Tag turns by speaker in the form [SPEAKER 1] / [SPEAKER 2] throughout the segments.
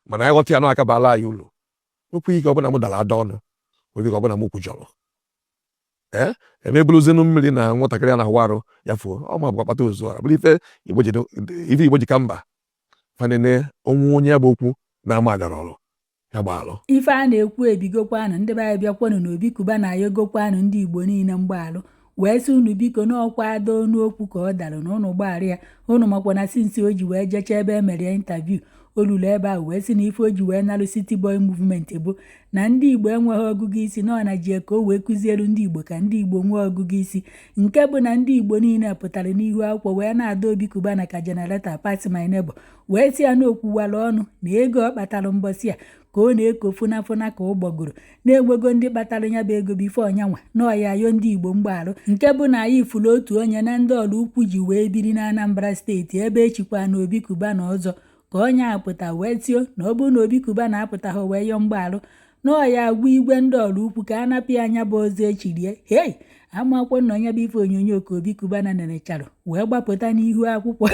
[SPEAKER 1] Mana anyị ghọta ya na aka baala anyị ulu. Okwu ike ọbụla m dara ada ọnụ, obi ọbụla m kwujọrọ, ee, emebuluzinụ mmiri na nwatakịrị a na-ahụ arụ ya fuo ọ ma bụkwa kpata ozu ọra bụrụ ife Igbo ji, ife Igbo ji ka mba fanene onwe onye ya bụ okwu na-ama agara ọrụ ya gbaalụ.
[SPEAKER 2] Ife a na-ekwu ebigokwanụ. Ndị be anyị, bịakwanụ na Obi Cubana ayọgokwanụ ndị Igbo niile mgbaalụ, wee sị unu biko n'ọkwa ada onu okwu ka ọ dara na unu gbaghara ya. Unu makwa na since o ji wee jechaa ebe e mere ya interview, o luru ebe ahụ wee sị na ife o ji wee nalụ City Boy Movement bụ na ndị Igbo enweghị ọgụgụ isi, na ọ na ji ka o wee kụzielu ndị Igbo ka ndị Igbo nwee ọgụgụ isi, nke bụ na ndị Igbo niile pụtara n'ihu akwụkwọ wee na-ada Obi Cubana ka generator pass my neighbor, wee sị ya na okwuwara ọnụ na ego ọ kpatara mbọsị a ka ọ na-eko fụnafụna ka ụgbọgụrụ na-enwego ndị kpatara ya bụ ego before ọnyanwa na ọya ayọ ndị Igbo mgbagharụ, nke bụ na anyị fụrụ otu onye na ndị ọrụ ukwu ji wee biri na Anambra Steeti ebe echikwa na Obi Cubana ọzọ ka onye apụta wee tio na ọ bụrụ na Obi Cubana apụtaghị wee yọọ mgbagharụ, na ọya agwa igwe ndị ọrụ ukwu ka a napụ ya anya bụ ọzọ echirie. Hei, amakwọ na onye bụ ife onyonyo ka Obi Cubana nenechara wee gbapụta n'ihu akwụkwọ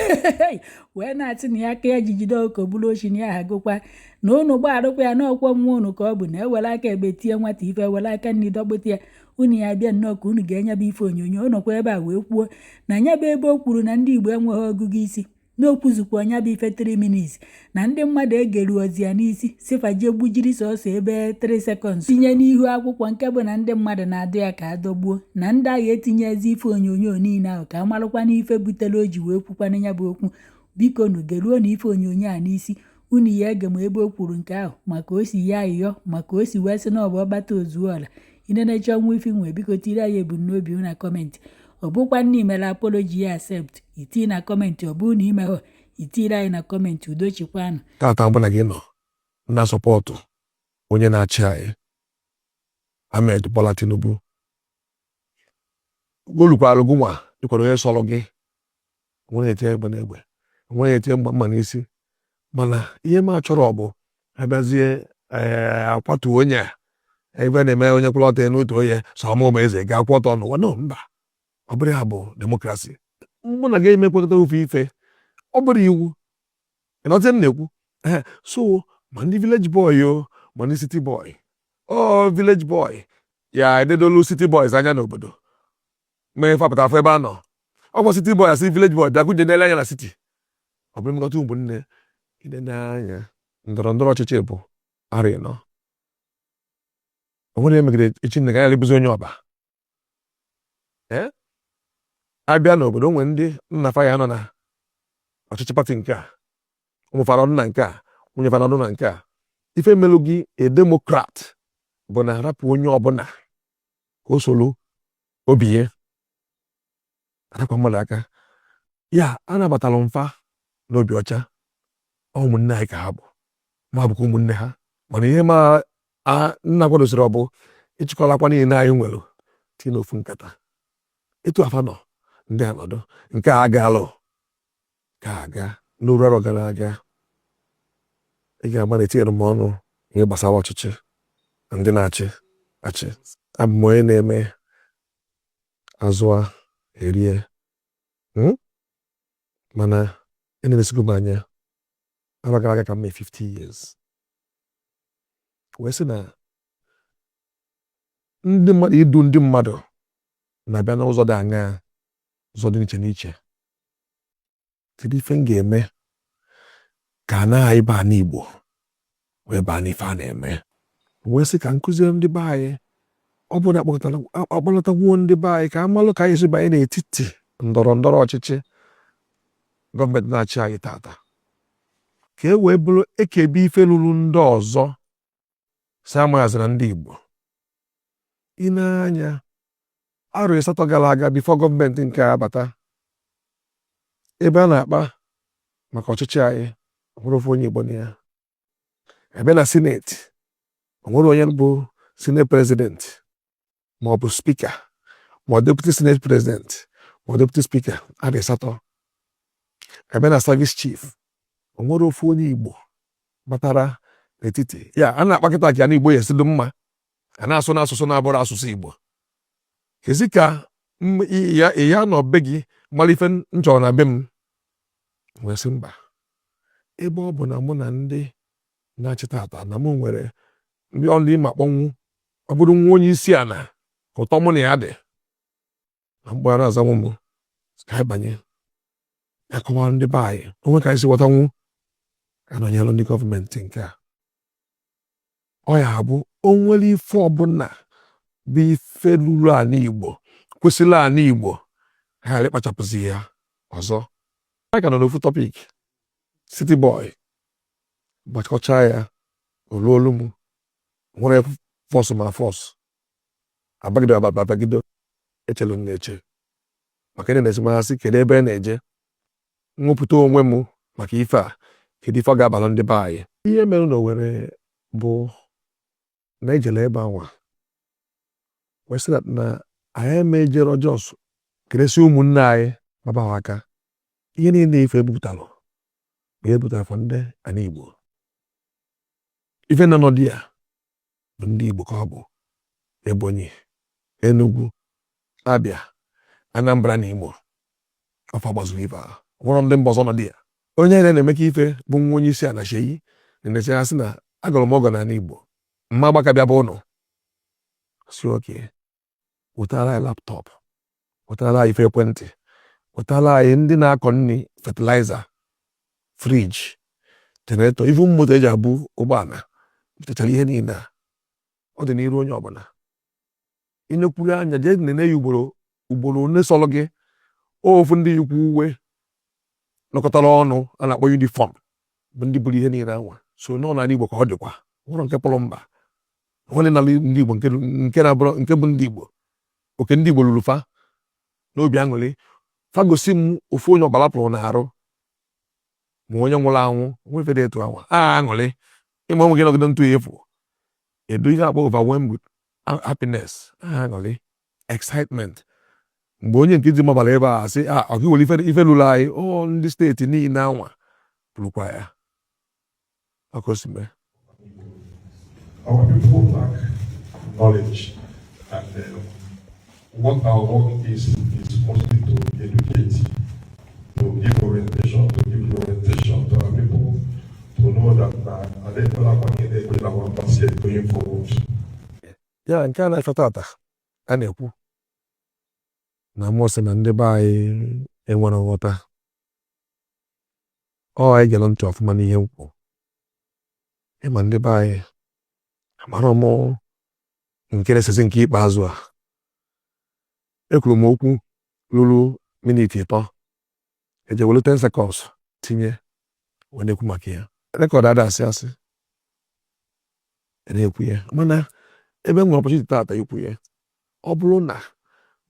[SPEAKER 2] wee na-asị na ya aka ya ji jide ọkụ bụrụ ochi na ya hagokwa na unu gbagharụkwa ya na ọkwọ nwa unu ka ọ bụ na ewere aka egbe tie nwata ife, were aka nri dọkpụta ya. Unu ya bịa nnọọ ka unu ga-enye bụ ife onyonyo. Unu kwa ebe a wee kwuo na nya bụ ebe o kwuru na ndị Igbo enweghị ọgụgụ isi, na okwuzukwa ọnya bụ ife 3 minutes na ndị mmadụ egeru ozi ya n'isi sifa jee gbujiri sọsọ ebe 3 seconds tinye n'ihu akwụkwọ, nke bụ na ndị mmadụ na-adụ ya ka adọgbuo na ndị agha etinyezi ife onyonyo niile ahụ ka amalụkwa n'ife butere o ji wee kwukwana ya bụ okwu. Biko nu, geruo na ife onyonyo a n'isi, unu ya ege ma ebe o kwuru nke ahụ, maka o si ya ayịyọ, maka o si wee sị na ọ bụ ọgbata ozuọla inenecha ọnwa ife nwe. Biko tiri anyị ebumnobi na comment. Ọ bụkwa nna imere apology ya accept, itii na comment. Ọ bụrụ na imeghọ, itiri anyị na comment. Udo chikwanụ.
[SPEAKER 1] Tata mụ na gị nọ na support onye na-achị anyị, Ahmed Bola Tinubu. Olukwalụ gị nwa ịkwado onye sọrọ gị, onwe na-etinye egbe n'egbe, onwe na-etinye mgba mma n'isi, mana ihe m achọrọ bụ abịazie, ee, akwatu onye a ebe na-eme onye kwụrụ ọtọ n'otu onye sọ ọmụmụ eze ga-akwụ ọtọ n'ụwa. No, mba, ọ bụrụ ya bụ democracy, mụ na gị emekwekọta ofu ife, ọ bụrụ iwu ịnọtị m na-ekwu. Ee, so ma ndị village boy o, ma ndị city boy o, village boy ya ededolu city boys anya n'obodo ma ife apụta afọ ebe a nọ. Ọ bụ city boy asị village boy bịa kụnye n'ele anya na city. Ọ bụrụ mmekọta ụmụnne inene anya, ndọrọ ndọrọ ọchịchị bụ arọ 4. O nwere emegide echi nne ga ya bụzi onye ọba. Ee, abịa n'obodo, onwe ndị nna fa ya nọ na ọchịchị party nke a, ụmụ fa nọdụ na nke a, nwunye fa nọdụ na nke a. Ife melụ gị a democrat bụ na arapụ onye ọbụla ka o soro obi ya arakwa mmadụ aka ya anabatara mfa n'obi ọcha. Ọ ụmụnne anyị ka ha bụ, ma bụkwa ụmụnne ha. Mana ihe ma nna kwadosiri ọ bụ ịchịkọlakwa niile anyị nwere tinye n'ofu nkata. Etu afa nọ, ndị anọdụ nke a agalụ ka aga n'oru arọ gara aga, ị ga-ama na etinyere m ọnụ ihe gbasara ọchịchị na ndị na-achị achị. Abụ m onye na-eme azụa erie, Mana enelesigo m anya arọ gara aga ka m mee 50 years, wee sị na ndị mmadụ idu ndị mmadụ na-abịa n'ụzọ dị aṅaa, ụzọ dị n'iche n'iche. Kedu ife m ga-eme ka a na baa n'Igbo wee baa n'ife a na-eme? Wee sị ka m kụziere ndị be anyị. Ọ bụrụ na akpọlatakwuo ndị be anyị ka a malụ ka anyị esi banye n'etiti ndọrọ ndọrọ ọchịchị gọọmenti na-achị anyị tata, ka e wee bụrụ ekebe ife ruru ndị ọzọ si amaghazina ndị Igbo. I nee anya arọ 8 gara aga, before gọọmenti nke a abata, ebe a na-akpa maka ọchịchị anyị, nwere ofu onye Igbo na ya. Ebe na Senate, o nwere onye bụ Senate President ma ọ bụ Speaker ma ọ Deputy Senate President ma ọ Deputy Speaker arọ 8. Ebe na Service Chief, o nwere ofu onye Igbo batara n'etiti ya. A na-akpa kịta ka ya na Igbo ya esi dị mma, a na-asụ n'asụsụ na-abụrụ asụsụ Igbo. Kezi ka ya nọ be gị mara ife m chọrọ na be m? Wee sị mba, ebe ọ bụ na mụ na ndị Na-achị tata na mụ nwere ndị ọlụ ịma kpọnwụ. Ọ bụrụ nwa onye isi ala ka ụtọ mụ na ya dị na mkpụrụ azanwụ m ka anyị banye ya kọwara ndị be anyị onwe ka anyị si ghọtanwu ka nọnyere ndị gọọmenti nke a. Ọ ya bụ o nwere ife ọbụla bụ ife ruru ala Igbo, kwesịrị ala Igbo, ha ghara ịkpachapụzi ya ọzọ. Anyị ka nọ n'ofu topic City Boy gbakọchaa ya olu olu m nwere force ma force abagido abagido echelu m na-eche maka ndị na-esi masị kedu ebe a na-eje nwepụta onwe m maka ife a, kedu ife ọ ga-abalụ ndị be anyị. Ihe mere na Owerri bụ na ejele ebe anwa wee sị na anyị emejero, just keresi ụmụnne anyị gbaba aka. Ihe niile ife ebupụtalụ bụ ihe ebupụtara for ndị ana Igbo. Ife na nọdụ ya bụ ndị Igbo ka ọ bụ Ebonyi, Enugu, Abia, Anambra na Imo. Ọfa gbazuru ife ahụ nwere ndị mba ọzọ nọ dị ya. Onye na-eme ka ife bụ nwa onye isi ala Seyi na-enesi ya sị na agọrọ m ọgọ n'ala Igbo mma gbaka bịa bụ ụnụ si oke wetara anyị laptop, wetara anyị ife ekwentị, wetara anyị ndị na-akọ nri fertilizer, fridge, generator, ifu moto eji abụ ụgbọala. Butechara ihe niile a ọ dị n'iru onye ọbụla inekwuru anya jee nene ya ugboro ugboro one sọrọ gị. Ofu ndị yikwu uwe nọkọtara ọnụ a na-akpọ uniform bụ ndị buru ihe niile anwa so nọ n'ala Igbo ka ọ dịkwa nwere nke pụrụ mba nwere n'ala ndị Igbo nke na-abụrụ nke bụ ndị Igbo oke ndị Igbo lụrụ fa n'obi aṅụrị. Fa gosi m ofu onye ọbara pụrụ n'arụ ma onye nwụrụ anwụ nwe ife dị etu anwa a aṅụrị ịma onwe gị nọgide ntụ efu edu ihe akpọ overwhelmed with happiness, aṅụrị, excitement mgbe onye nke ji mabara ebe a sị a ọ gị were ife lụrụ anyị. Ọ ndị steeti niile anwa pụrụkwa ya ọkụ si mee.
[SPEAKER 3] Our people lack knowledge, and what our work is mostly to educate, to give orientation, to give the orientation to our people, to know that going forward.
[SPEAKER 1] Ya nke a na-achọ tata a na-ekwu na mmụọ sị na ndị be anyị enwere nghọta. Ọ anyị gere ntị ọfụma n'ihe m kwuru ịma ndị be anyị amara m nke na-esezi nke ikpeazụ a. Ekwuru m okwu ruru miniti 3, eje welu 10 seconds tinye wee na-ekwu maka ya. Record ada asị asị na-ekwu ya, mana ebe m nwere opportunity tata ikwu ya, ọ bụrụ na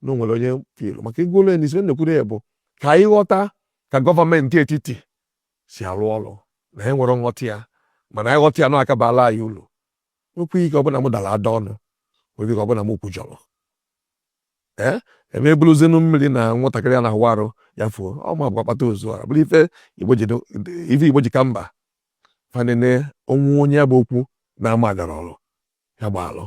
[SPEAKER 1] o nwere onye filu maka ego ole n'isi na-ekwuru ya bụ ka anyị ghọta ka gọọmenti etiti si arụ ọrụ na anyị nwere nghọta ya, mana anyị ghọta ya na aka baala anyị uru. Nwekwa ike ọbụla m dara ada ọnụ, nwere ike ọbụla m kwujọrọ ee ebe eburuzinu mmiri na nwatakịrị a na-awụ arụ ya fuo ọ ma bụ akpata ozu ara bụrụ ife Igbo ji ife Igbo ji ka mba fanene onwe onye ya bụ okwu na-ama agara ọrụ ya gba alụ.